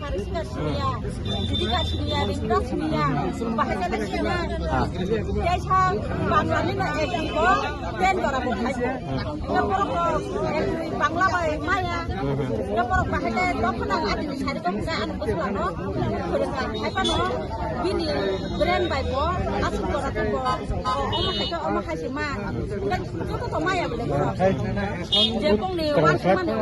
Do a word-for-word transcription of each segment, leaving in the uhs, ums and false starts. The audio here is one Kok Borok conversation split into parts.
Pariska siniya, jidika siniya, ringra siniya, bahai jala siniya. Kaisa Bangla ni na ek ko ten jora bo khai ko. Ino borok rok Bangla bai maya. Ino borok bahai le dokhna ati ni sari ko sa an ko sula no. Khursa khai pa no. Bini brain bai bo asuk jora ko bo. Omo khai ko, omo khai si ma. Joto to maya bole borok. Je kong ni wan si ma no.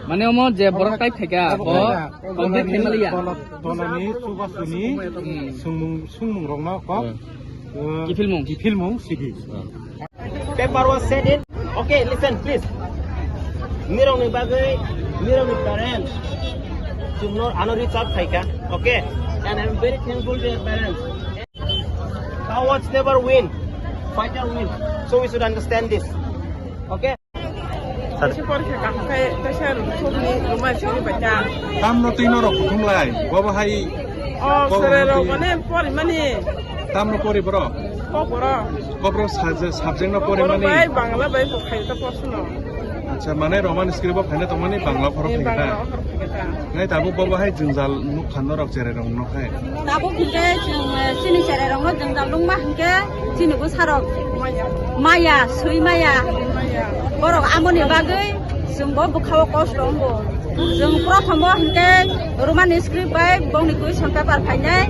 Mane omo je borok tai phaikha, bo complete khaimaliya. Tolani chubasuni sungmung, sungmung rokno kok. Kiphilmung. Kiphilmung sidi. Paper was sent in. Okay, listen, please. Nirokni bagwi, nirokni parents, chwngno ano reach out khaikha. Okay? And I'm very thankful to your parents. Cowards never win. Fighter win. So we should understand this. Okay? Sir. Kaisa porikha kaham khe, kaisa rwngthomni rwmai simi bai ta. Tamno twi norok kuthumlai, bobo hai. O, bobo sere hai rok twi. Mane porimani. Tamno pori borok? Kokborok. Kokborok subject, subject no pori mani? Kokborok bai Bangla bai bo khai ta porsuno. Acha, mane Roman script bo phaina tongmani Bangla phoro. Ni phai ta? Bangla phoro phai ta. Nai tabuk bobo hai jwngjal nuk kha norok cherai rok no khai. Tabuk hwnkhe chwng, eh, chini cherai rok no jwngjal nukma hwnkhe chini bwsa rok maya, swi maya. Borok amoni bagwi chwng bo bwkha o kosto wngo. Chwng prothom o hwnkhe Roman script bai bongni question paper phainai.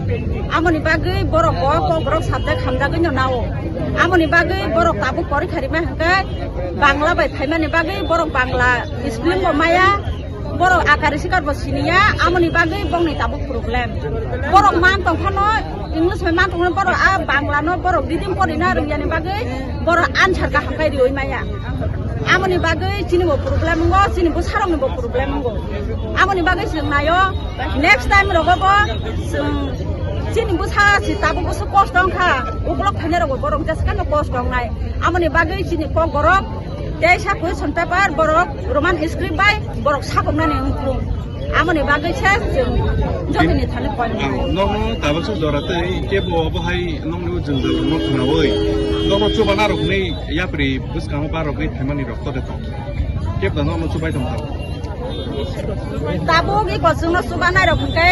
Amoni bagwi borok bo kokborok subject hamjagwi no nao. Amoni bagwi borok tabuk porikha rima hwnkhe Bangla bai phaimani bagwi borok Bangla spelling bo maya. Borok akari sikar bo siniya, amoni bagwi bongni tabuk problem. Borok man tong phano, English bai man tong phano, borok a Bangla no borok reading porina rwngya ni bagwi borok answer kaham khe riwi maya. Amoni bagwi chini bo problem wngo, chini bwsarok ni bo problem wngo. Amoni bagwi chwng nayo, next time rogo bo chwng chini bwsa si tabuk bwsa kosto wngkha, ukulok phainai rogo borok jesa khe no kosto wngnai. Amoni bagwi chini kokborok Teisa question paper borok Roman script bai borok sakoknani wngthung. Amoni bagwi se chwng jotoni thani koi. Ang nono tabuksa jora tei kebo obo hai nokni o jwngjal rokno khwnaui nono chubanarokni yapri bwskango barogwi phaimani rok tode tong. Kebo da nono chubai tong tabo. Tabuk i kochwngno chubanai rok hwnkhe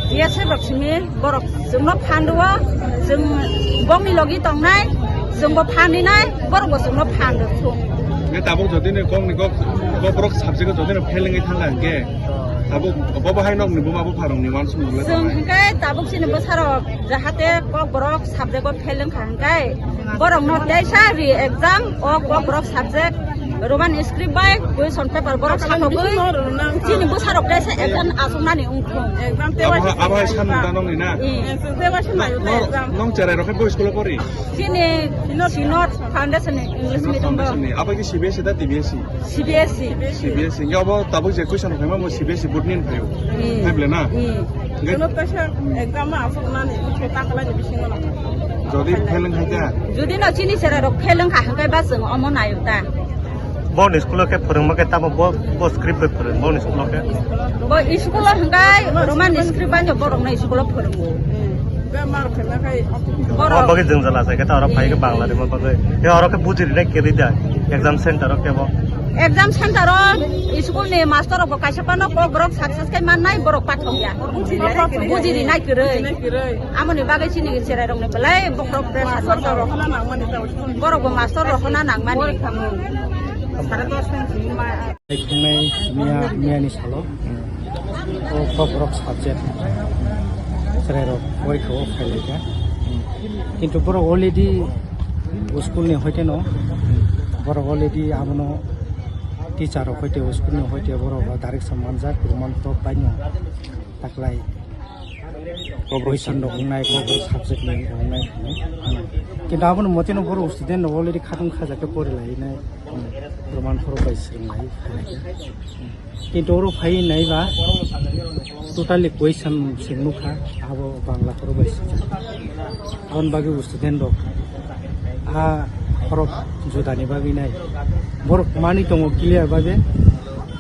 B S F rok simi borok chwngno phan rwo, chwng bongni logi tongnai, chwngbo phan rinai, borokbo chwngno phan rwthung. Hwnkhe tabuk jodi ni kokni kok, kokborok subject o jodi no fail wngwi thangkha hwnkhe tabuk bo bahai nokni buma bupharokni uansukmung le tongnai. Chwng hwnkhe tabuk chini bwsarok jahate kokborok subject o fail wngkha hwnkhe borokno teisa re-exam o kokborok subject Roman script bai question paper borok sakogwi chini bwsarok teisa exam asuknani wngthung. Abo hai, abo hai sanmung da nongni na? Nong cherai rok khe bo school o pori? Chini Sinod Foundation ni English medium bo. Abo khe C B S E da T B S E? C B S E. C B S E. Hwnkhe abo tabuk je question phaima bo C B S E board ni phaio. Hai bole na? Hwnkhe exam asuknani, takalani bisingo no. Jodi fail wngkha khe? Jodi no chini cherai rok fail wngkha hwnkhe ba chwng omo naio ta. Boni school o khe phwrwngma khe tamo bo, bo script bai phwrwng boni school o khe? Bo school o hwnkhe Roman script bai no borok no school o phwrwngo. Borok bagwi jwngjal achai khe ta oro phai khe Bangla rima bagwi. Khe oro khe buji rinai khe rida exam center o khe bo. Exam center o school ni master rok bo kaisa phano kokborok success khe mannai borok pathok ya. Buji rinai kwrwi. Amoni bagwi chini cherai rok ni belai bokhorok pressure. Borok bo master rohorna nangmani. Thungnai miya, miyani salo o kokborok subject chwrairok porikha o phailaikha. Kintu borok already school ni hoite no, borok already abono teacher rok hoite school ni hoite borok direction manjak, Roman prop bai no taklai. Kokborok question rok wngnai, kokborok subject ni wngnai. Kintu aboni motino borok student rok already khatung khajakhe pori lai nai. Roman borok bai swrwng lai khaina. Kintu oro phai nai ba totally question swng nukha, abo Bangla borok bai swijak. Aboni bagwi student rok a horok judani bagwi nai. Borok manwi tongo clear babe.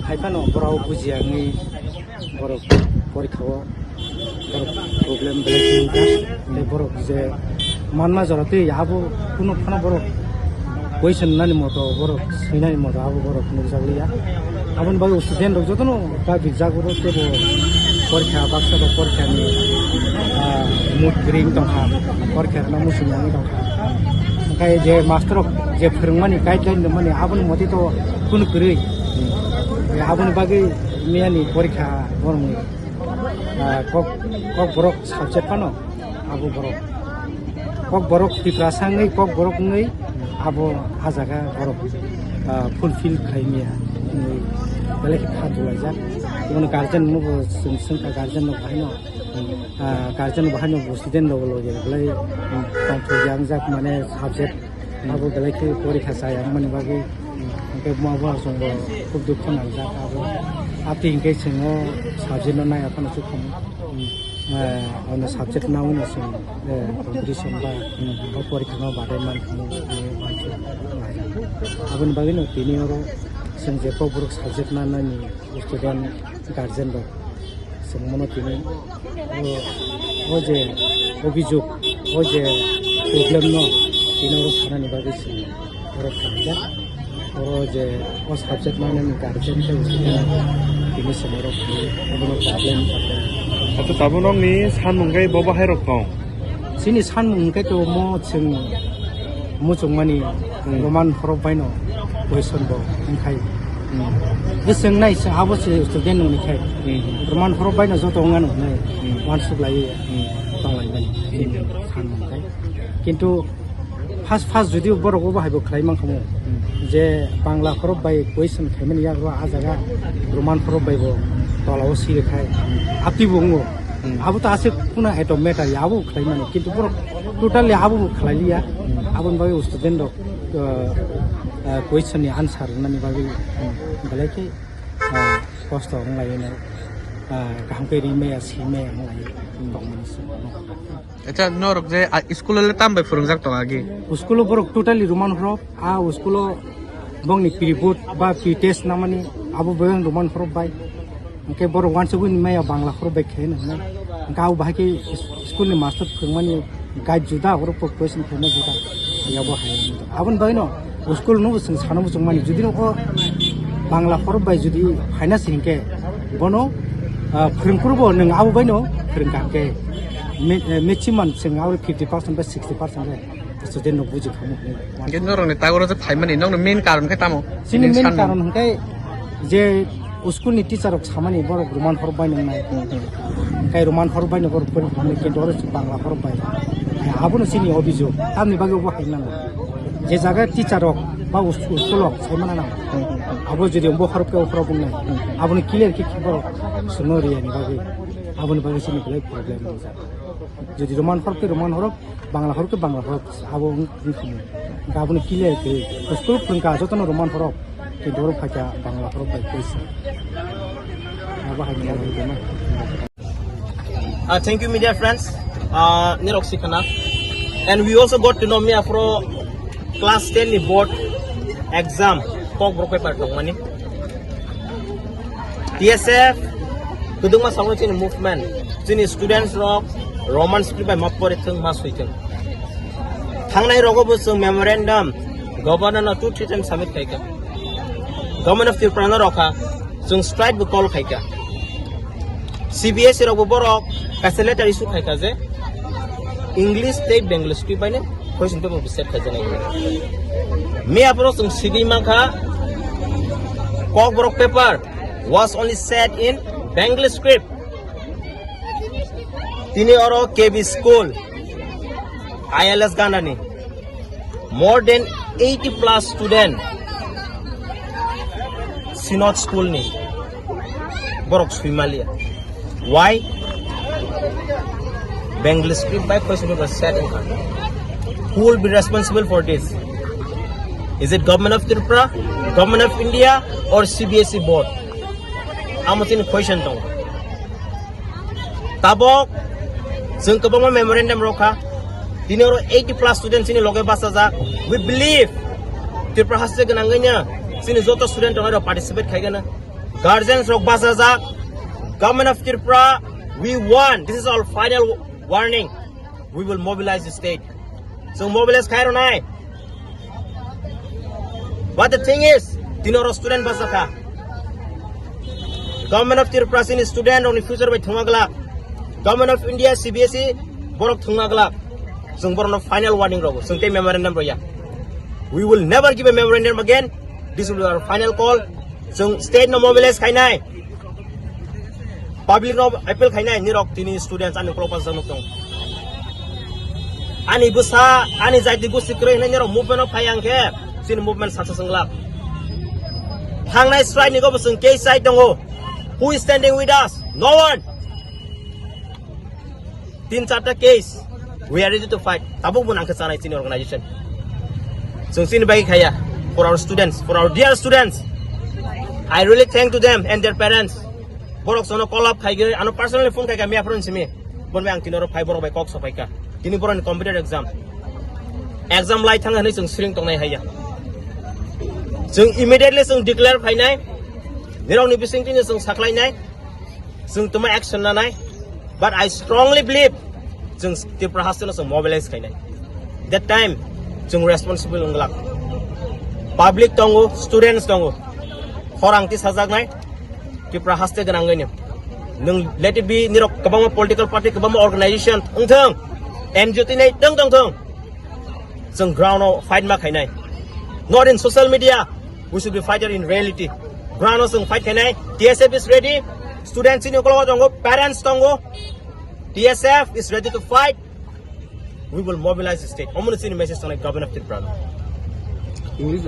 Hai phano borok bujiya wngwi borok porikha o borok problem belai khe wngkha. Tei borok je manma jora twi abo kunu phano borok question nani moto, borok swinani moto abo borok nukjakliya. Aboni bagwi student rok jotono gabijak oro teibo porikha baksa ba porikha ni, ah, mood kwrwi wng tongkha, porikha rwna muchung nangwi tongkha. Hwnkhe je master rok je phwrwngmani guideline rwmani aboni motwi to kunu kwrwi. Aboni bagwi miyani porikha borokni, ah, kok, kokborok subject phano abo borok. Kokborok Tiprasa wngwi, kokborok wngwi abo ah jaga borok, ah, fulfill khlai maya wngwi belai khe kha dulaijak. Bono guardian no bo chwng swngkha, guardian no bahaino, ah, guardian no bahaino bo student logo logo belai, um, tongthok yang jak mane subject. Abo belai khe porikha chaya wngmani bagwi, hwnkhe buma buma chwngbo khub dukhu nangjak abo. Atwi hwnkhe chwngno subject no naiya phano chukhamu. Eh, ano subject nawi no chwng, eh, competition ba, o porikha no badai man khamu, eh, uansuk naijak. Aboni bagwi no tini oro chwng je kokborok subject nanani student, guardian rok chwng mono tini o, o je obijog, o je problem no tini oro sanani bagwi chwng oro khlaijak. Oro je o subject manani guardian tei student tini chwng oro phai abono problem. Acha tabuk nokni sanmung khe bo bahai rok tong? Chini sanmung hwnkhe to mo chwng muchungmani, hmm, Roman borok baino question bo wngkhai. Hmm. Je chwng nai se abo se student wngni khai. Hmm. Roman borok baino joto wngano hwnwi, hmm, uansuk lai, hmm, tonglaimani. Hmm. Sanmung khai. Kintu first first jodi borok obo haibo khlai mankha mo, hmm, je Bangla borok bai question khaimani yak rw a jaga Roman borok bai bo tola o siri khai. Hmm. Apti bo wngo. Hmm. Abo to aswk kuna item matter ya, abo khlai mani. Kintu borok totally abo bo khlai liya. Hmm. Aboni bagwi student rok, uh, uh, question ni answer nani bagwi, hmm, belai khe, uh, kosto wng lai no, uh, kaham khe ri maya, si maya wng lai tong mani se. Acha, norok je, ah, school o le tam bai phwrwngjak tong agi? School o borok totally Roman borok, ah, school o bongni pre board ba pre test namani abo bo Roman borok bai. Hwnkhe borok uansugwi maya Bangla borok bai khe hwnwi. Hwnkhe abo bahai khe school ni master phwrwngmani guide juda, borok bo question khaima juda. Yabo hai. Aboni bagwi no school no bo chwng sana muchung mani, jodi no o Bangla borok bai jodi phaina se hinkhe bono, ah, phwrwngphuru bo nwng abo bai no phwrwngkha hinkhe ma-, eh, maximum chwng abo fifty percent bai sixty percent bai student no buji khamu hinwi. Hinkhe norokni tagoro je phaimani nokni main karon khe tamo? Chini main karon hinkhe je school ni teacher rok samani borok Roman borok bai nwngnai. Hinkhe Roman borok bai no borok phone khamani, kintu oro Bangla borok bai. Abono chini obijog. Tamni bagwi obo hai nang. Je jaga teacher rok ba us-, school rok sai mana nang. Abo jodi bo borok khe borok wngnai. Abono clear khe borok swngno riyani bagwi. Aboni bagwi chini belai problem wngjak. Jodi Roman borok khe Roman borok, Bangla borok khe Bangla borok, abo wng-, wng khamu. Hinkhe abono clear khe school phwrwngkha jotono Roman borok, kintu oro phaikha Bangla borok bai koisa. Abo hai ni abo wngkha na. Uh, thank you, media friends. Uh, nirok sikhana. And we also got to know me afro class ten ni board exam kokborok paper tongmani. T S F kwdwkma salo chini movement, chini students rok Roman script bai ma pori thung, ma sui thung. Thangnai rogo bo chwng memorandum governor no two three times submit khaikha. Government of Tripura no rokha, chwng strike bo call khaikha. C B S E rok bo borok kaisa letter issue khaikha je English tei Bengali script bai no question paper bo set khaijaknai. Me aphuru chwng sigwi mankha, Kokborok paper was only set in Bengali script. Tini oro K B school, I L S Gandani, more than eighty plus student Synod school ni borok suimalia. Why? Bengali script by question paper set in. Who will be responsible for this? Is it government of Tripura, government of India, or C B S E board? Amo chini question tong. Tabok, chwng kwbangma memorandum rokha. Tini oro eighty plus students ni loge basajak. We believe Tripura haste gwnangwino chini joto student rok participate khaigana. Guardians rok basajak. Government of Tripura, we want. This is our final warning. We will mobilize the state. So mobilize khairo nai. But the thing is, tini oro student basakha. Government of Tripura sini student rokni future bai thwngma glak. Government of India C B S E borok thwngma glak. Chwng borokno final warning rogo. Chwng tei memorandum roya. We will never give a memorandum again. This will be our final call. Chwng state no mobilize khainai. Public no appeal khainai, nirok tini students ani ukolok pass nuk tong. Ani bwsa, ani jaiti gusti kwrwi hinwi nirok movement o phai ang khe, chini movement success wng glak. Thangnai strike ni go bwswng case chai tongo. Who is standing with us? No one. Tin charta case. We are ready to fight. Tabuk bo nang khe chanai chini organization. Chwng chini bagwi khaya. For our students, for our dear students. I really thank to them and their parents. Borok sono call up khai gwi, ano personally phone khai kha, miya phone simi. Bon bai ang tini oro phai borok bai kok sopai kha. Tini borok ni computer exam. Exam lai thang hinwi chwng siring tongnai haiya. Chwng immediately chwng declare khainai. Nirok ni bising tini chwng saklainai. Chwng tuma action nanai. But I strongly believe chwng Tripura haste no chwng mobilize khainai. That time chwng responsible wng glak. Public tongo, students tongo. Khorang ti sajaknai. Tripura haste gwnangwino. Nwng let it be nirok kwbangma political party, kwbangma organization wng thung. N G O tini tong tong thung. Chwng ground o fight ma khainai. Not in social media. We should be fighter in reality. Ground o chwng fight khainai. T S F is ready. Students ni ukolog tongo, parents tongo. T S F is ready to fight. We will mobilize the state. Omo ni chini message tongnai government of Tripura. English.